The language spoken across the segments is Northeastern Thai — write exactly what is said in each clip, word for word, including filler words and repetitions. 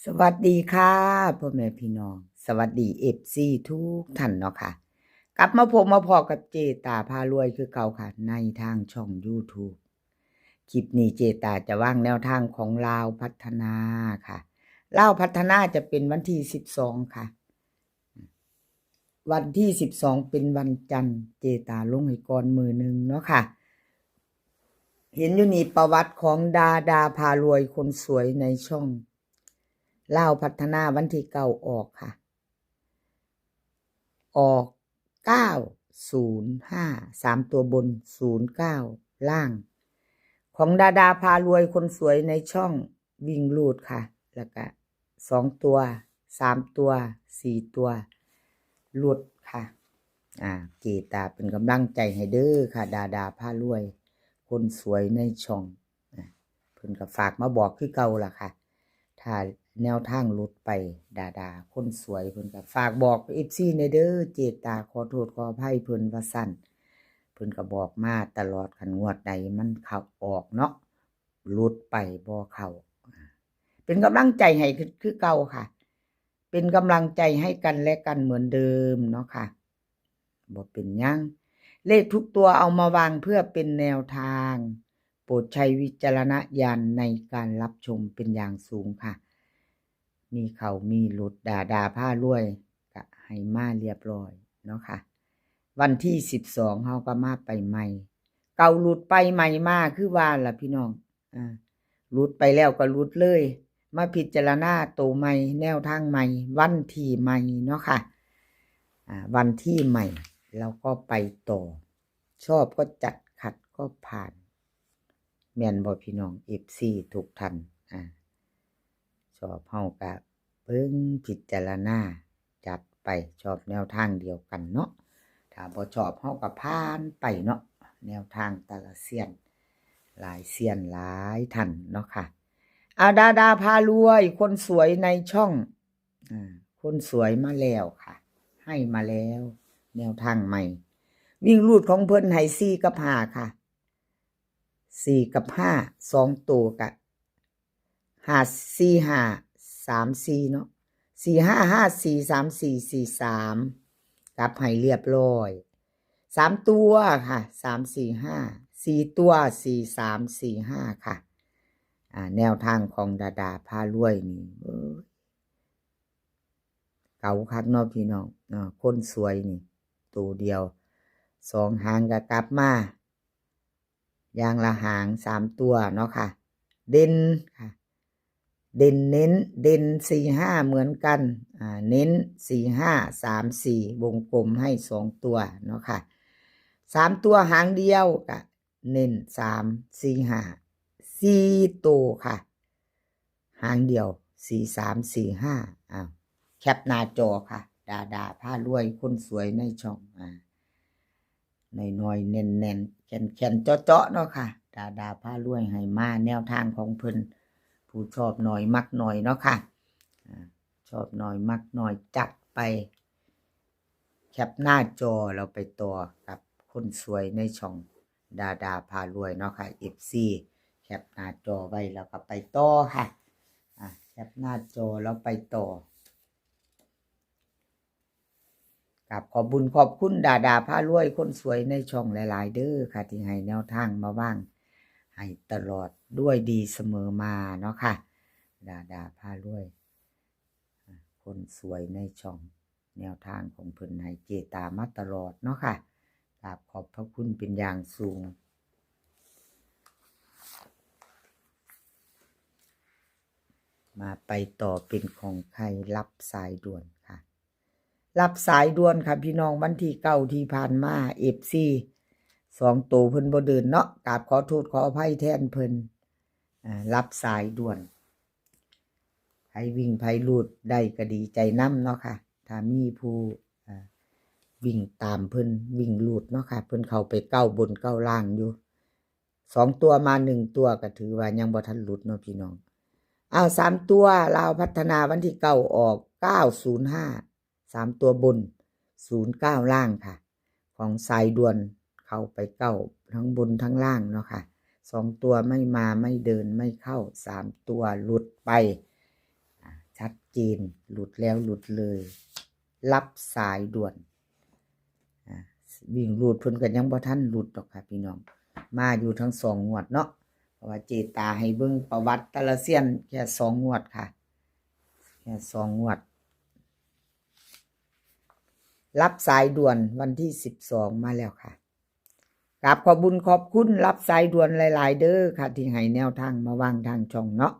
สวัสดีค่ะพ่อแม่พี่น้อง สวัสดีเอฟซีทุกท่านเนาะค่ะ กลับมาพบมาพ้อกับเจตาพารวยคือเก่าค่ะ ในทางช่องยูทูบ คลิปนี้เจตาจะวางแนวทางของลาวพัฒนาค่ะ ลาวพัฒนาจะเป็นวันที่สิบสองค่ะ วันที่สิบสองเป็นวันจันทร์ เจตาลงให้ก่อนมื้อหนึ่งเนาะค่ะ เห็นอยู่นี่ประวัติของดาดาพารวยคนสวยในช่องลาวพัฒนาวันที่เก้าออกค่ะ ออกเก้าศูนย์ห้า สามตัวบน ศูนย์เก้า ล่าง ของดาดาพารวยคนสวยในช่องวิ่งรูดค่ะ แล้วก็สองตัว สามตัว สี่ตัว รูดค่ะ อ่า เจตาเป็นกำลังใจให้เด้อค่ะ ดาดาพารวย คนสวยในช่อง อ่า เพิ่นก็ฝากมาบอกคือเก่าล่ะค่ะ ถ้าแนวทางหลุดไป ดาดาคนสวยเพิ่นก็ฝากบอกเอฟซีแหน่เด้อ เจตาขอโทษขออภัยเพิ่นว่าซั่น เพิ่นก็บอกมาตลอด คันงวดใดมันเข้าออกเนาะ หลุดไปบ่เข้า อ่า เป็นกำลังใจให้คือ คือเก่าค่ะ เป็นกำลังใจให้กันและกันเหมือนเดิมเนาะค่ะ บ่เป็นหยัง เลขทุกตัวเอามาวางเพื่อเป็นแนวทาง โปรดใช้วิจารณญาณในการรับชมเป็นอย่างสูงค่ะ มีเข้ามีหลุด ดาดาพารวยก็ให้มาเรียบร้อยเนาะค่ะ วันที่สิบสองเฮาก็มาไปใหม่ เก่าหลุดไปใหม่มา คือว่าล่ะพี่น้อง อ่า หลุดไปแล้วก็หลุดเลย มาพิจารณาโตใหม่ แนวทางใหม่ วันที่ใหม่เนาะค่ะ อ่า วันที่ใหม่ เราก็ไปต่อ ชอบก็จัด ขัดก็ผ่าน แม่นบ่พี่น้องเอฟซีทุกท่าน อ่า ชอบเฮาก็เบิ่งพิจารณา จัดไป ชอบแนวทางเดียวกันเนาะ ถ้าบ่ชอบเฮาก็ผ่านไปเนาะ แนวทางแต่ละเซียน หลายเซียนหลายท่านเนาะค่ะ เอาดาดาพารวย คนสวยในช่อง อ่า คนสวยมาแล้วค่ะ ให้มาแล้ว แนวทางใหม่ วิ่งรูดของเพิ่นให้สี่กับห้าค่ะ สี่กับห้า สองตัวกะ ห้าสี่ห้า สามสี่เนาะ สี่ห้าห้าสี่ สามสี่สี่สาม กลับให้เรียบร้อย สามตัวค่ะ สามสี่ห้า สี่ตัว สี่สามสี่ห้า ค่ะ อ่า แนวทางของดาดาพารวยนี่ เอ้ย เก่าคักเนาะพี่น้องเนาะ คนสวยนี่ ตัวเดียว สองหางก็กลับมา อย่างละหาง สามตัวเนาะค่ะ เด่นค่ะ เด่นเน้น เด่นสี่ห้าเหมือนกัน อ่า เน้นสี่ห้า สามสี่ วงกลมให้สองตัวเนาะค่ะ สามตัวหางเดียวกะเน้นสามสี่ห้า สี่ตัวค่ะ หางเดียว สี่สามสี่ห้า อ้าว แคปหน้าจอค่ะ ดาดาพารวย คนสวยในช่อง อ่า น้อยๆ แน่นๆ แข็งๆ เจาะๆ เนาะค่ะ ดาดาพารวยให้มาแนวทางของเพิ่น ผู้ชอบน้อยมักน้อยเนาะค่ะ อ่า ชอบน้อยมักน้อย จัดไป แคปหน้าจอ เราไปต่อกับคนสวยในช่องดาดาพารวยเนาะค่ะ เอฟซี แคปหน้าจอไว้ แล้วก็ไปต่อค่ะ อ่ะ แคปหน้าจอ แล้วไปต่อ กราบขอบบุญขอบคุณดาดาพารวย คนสวยในช่องหลายๆ เด้อค่ะ ที่ให้แนวทางมาวางให้ตลอดด้วยดีเสมอมาเนาะค่ะ ดาดาพารวย คนสวยในช่อง แนวทางของเพิ่นให้เจตามาตลอดเนาะค่ะ กราบขอบพระคุณเป็นอย่างสูง มาไปต่อเป็นของใคร รับสายด่วนค่ะ รับสายด่วนค่ะพี่น้อง วันที่เก้าที่ผ่านมา เอฟซี สองตัวเพิ่นบ่เดินเนาะ กราบขอโทษขออภัยแทนเพิ่น อ่า รับสายด่วน ไผวิ่งไผรูดได้ก็ดีใจนำเนาะค่ะ ถ้ามีผู้ อ่า วิ่งตามเพิ่น วิ่งรูดเนาะค่ะ เพิ่นเข้าไปเก้าบนเก้าล่างอยู่ สองตัวมาหนึ่งตัวก็ถือว่ายังบ่ทันหลุดเนาะพี่น้อง อ้าว สามตัวลาวพัฒนาวันที่เก้าออก เก้าศูนย์ห้า สามตัวบน ศูนย์เก้า ล่างค่ะ ของสายด่วนเข้าไปเก้าทั้งบนทั้งล่างเนาะค่ะ สองตัวไม่มาไม่เดินไม่เข้า สามตัวหลุดไป อ่า เจ ชัดเจน หลุดแล้วหลุดเลย รับสายด่วน อ่า วิ่งรูดเพิ่นก็ยังบ่ทันหลุดดอกค่ะพี่น้อง มาอยู่ทั้งสองงวดเนาะ เพราะว่าเจตาให้เบิ่งประวัติแต่ละเซียนแค่สองงวดค่ะ แค่สองงวด รับสายด่วนวันที่สิบสองมาแล้วค่ะ กราบขอบบุญขอบคุณรับสายด่วนหลายๆ เด้อค่ะ ที่ให้แนวทางมาวางทางช่องเนาะ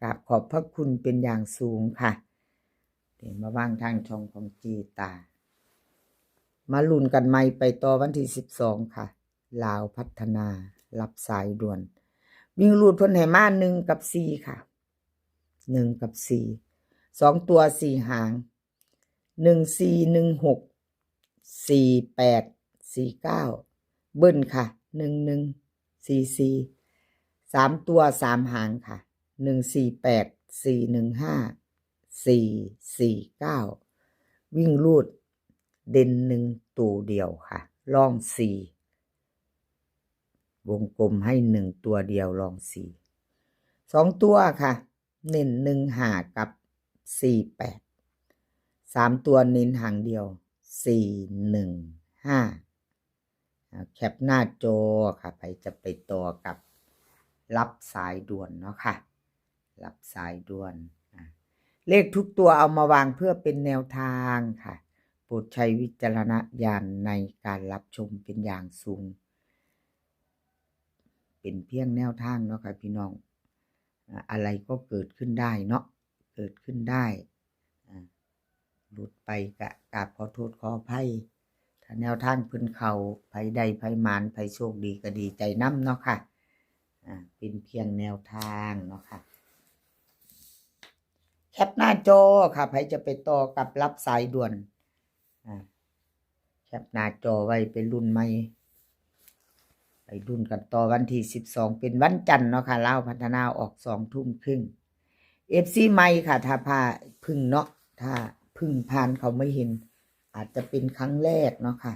กราบขอบพระคุณเป็นอย่างสูงค่ะ ที่มาวางทางช่องของเจตา มาลุ้นกันใหม่ไปต่อวันที่สิบสองค่ะ ลาวพัฒนา รับสายด่วน วิ่งรูดเพิ่นให้มาหนึ่งกับสี่ค่ะ หนึ่งกับสี่ สองตัวสี่หาง หนึ่งสี่ หนึ่งหก สี่แปด สี่เก้า เบิ้ลค่ะ หนึ่งหนึ่ง สี่สี่ สามตัวสามหางค่ะ หนึ่งสี่แปด สี่หนึ่งห้า สี่สี่เก้า วิ่งรูดเด่นหนึ่งตัวเดียวค่ะ รองสี่ วงกลมให้หนึ่งตัวเดียว รองสี่ สองตัวค่ะ เน้นหนึ่งห้ากับสี่แปด สามตัวเน้นหางเดียว สี่หนึ่งห้า อ่า แคปหน้าจอค่ะ ใครจะไปต่อกับรับสายด่วนเนาะค่ะ รับสายด่วน อ่า เลขทุกตัวเอามาวางเพื่อเป็นแนวทางค่ะ โปรดใช้วิจารณญาณในการรับชมเป็นอย่างสูง เป็นเพียงแนวทางเนาะค่ะพี่น้อง อ่า อะไรก็เกิดขึ้นได้เนาะ เกิดขึ้นได้ อ่า หลุดไปกะกราบขอโทษขออภัย ถ้าแนวทางเพิ่นเข้า ไผได้ไผหมาน ไผโชคดีก็ดีใจนำเนาะค่ะ อ่า เป็นเพียงแนวทางเนาะค่ะ แคปหน้าจอค่ะ ไผจะไปต่อกับรับสายด่วน อ่า แคปหน้าจอไว้ไปลุ้นใหม่ ไปลุ้นกันต่อวันที่สิบสอง เป็นวันจันทร์เนาะค่ะ ลาวพัฒนาออกสองทุ่มครึ่ง เอฟซี ใหม่ค่ะ ถ้าพาเพิ่งเนาะ ถ้าเพิ่งผ่านเข้ามาเห็น อาจจะเป็นครั้งแรกเนาะค่ะ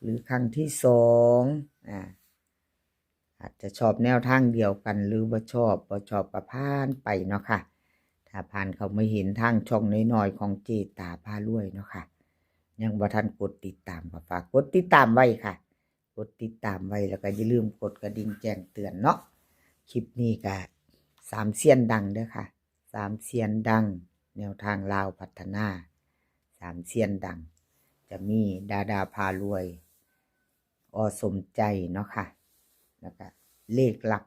หรือครั้งที่สอง อ่า อาจจะชอบแนวทางเดียวกัน หรือบ่ชอบ บ่ชอบก็ผ่านไปเนาะค่ะ ถ้าผ่านเข้ามาเห็นทางช่องน้อยๆ ของเจตาพารวยเนาะค่ะ ยังบ่ทันกดติดตามก็ฝากกดติดตามไว้ค่ะ กดติดตามไว้ แล้วก็อย่าลืมกดกระดิ่งแจ้งเตือนเนาะ คลิปนี้ก็สามเซียนดังเด้อค่ะ สามเซียนดัง แนวทางลาวพัฒนา สามเซียนดัง จะมีดาดาพารวย อ.สมใจเนาะค่ะ แล้วก็เลขลับ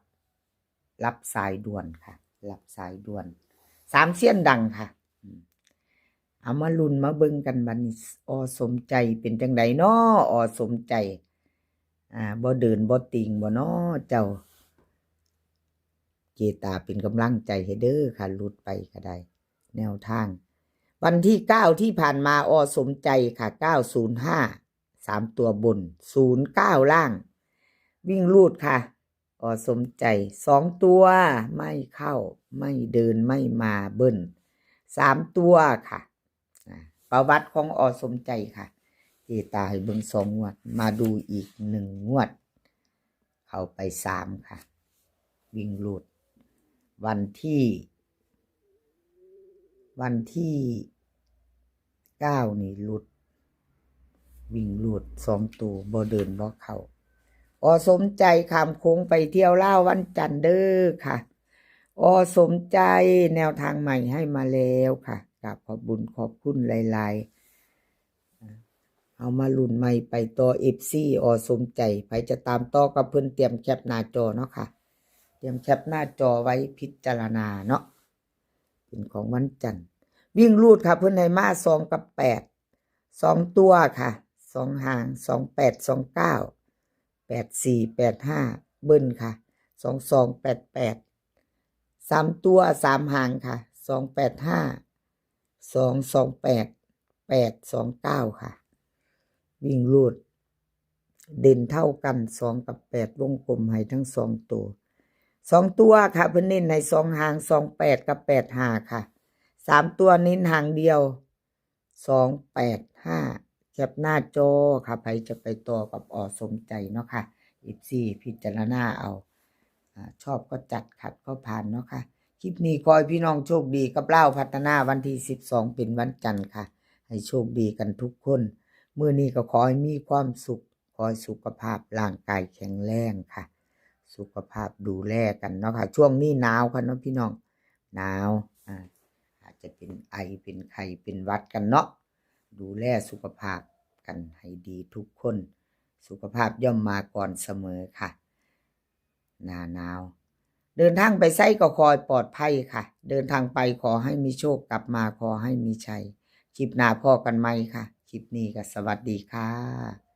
รับสายด่วนค่ะ รับสายด่วน สามเซียนดังค่ะ อืม เอามาลุ้นมาเบิ่งกันบัดนี้ อ.สมใจเป็นจั่งใดน้อ อ.สมใจ อ่า บ่เดินบ่ติงบ่น้อเจ้า เจตาเป็นกำลังใจให้เด้อค่ะ หลุดไปก็ได้ แนวทาง วันที่เก้าที่ผ่านมา อ.สมใจค่ะ เก้าศูนย์ห้า สามตัวบน ศูนย์เก้าล่าง วิ่งรูดค่ะ อ.สมใจ สองตัวไม่เข้า ไม่เดินไม่มา เบิ้ล สามตัวค่ะ อ่า ประวัติของ อ.สมใจค่ะ เจตาให้เบิ่งสองงวด มาดูอีกหนึ่งงวด เข้าไปสามค่ะ วิ่งรูด วันที่ วันที่เก้านี่หลุด วิ่งรูดสองตัว บ่เดินบ่เข้า อ.สมใจข้ามโค้งไปเที่ยวลาววันจันทร์เด้อค่ะ อ.สมใจแนวทางใหม่ให้มาแล้วค่ะ กราบขอบบุญขอบคุณหลายๆ เอามาลุ้นใหม่ไปต่อ เอฟซี อ.สมใจ ไผจะตามต่อกับเพิ่นเตรียมแคปหน้าจอเนาะค่ะ เตรียมแคปหน้าจอไว้พิจารณาเนาะ เป็นของวันจันทร์ วิ่งรูดค่ะ เพิ่นให้มาสองกับแปด สองตัวค่ะ สองหาง สองแปด สองเก้า แปดสี่ แปดห้า เบิ้ลค่ะ สองสอง แปดแปด สามตัวสามหางค่ะ สองแปดห้า สองสองแปด แปดสองเก้าค่ะ วิ่งรูด เด่นเท่ากัน สองกับแปด วงกลมให้ทั้งสองตัว สองตัวค่ะ เพิ่นเน้นให้สองหาง สองแปด กับ แปดห้า ค่ะ สามตัวเน้นหางเดียว สองแปดห้า แคปหน้าจอค่ะ ไผจะไปต่อกับ อ.สมใจเนาะค่ะ เอฟซี พิจารณาเอา อ่า ชอบก็จัด ขัดก็ผ่านเนาะค่ะ คลิปนี้ขอให้พี่น้องโชคดีกับลาวพัฒนาวันที่สิบสองเป็นวันจันทร์ค่ะ ให้โชคดีกันทุกคน มื้อนี้ก็ขอให้มีความสุข ขอให้สุขภาพร่างกายแข็งแรงค่ะ สุขภาพดูแลกันเนาะค่ะ ช่วงนี้หนาวค่ะเนาะพี่น้อง หนาว อ่า อาจจะเป็นไอ เป็นไข้ เป็นหวัดกันเนาะ ดูแลสุขภาพกันให้ดีทุกคน สุขภาพย่อมมาก่อนเสมอค่ะ หน้าหนาว เดินทางไปไสก็ขอให้ปลอดภัยค่ะ เดินทางไปขอให้มีโชค กลับมาขอให้มีชัย คลิปหน้าพ้อกันใหม่ค่ะ คลิปนี้ก็สวัสดีค่ะ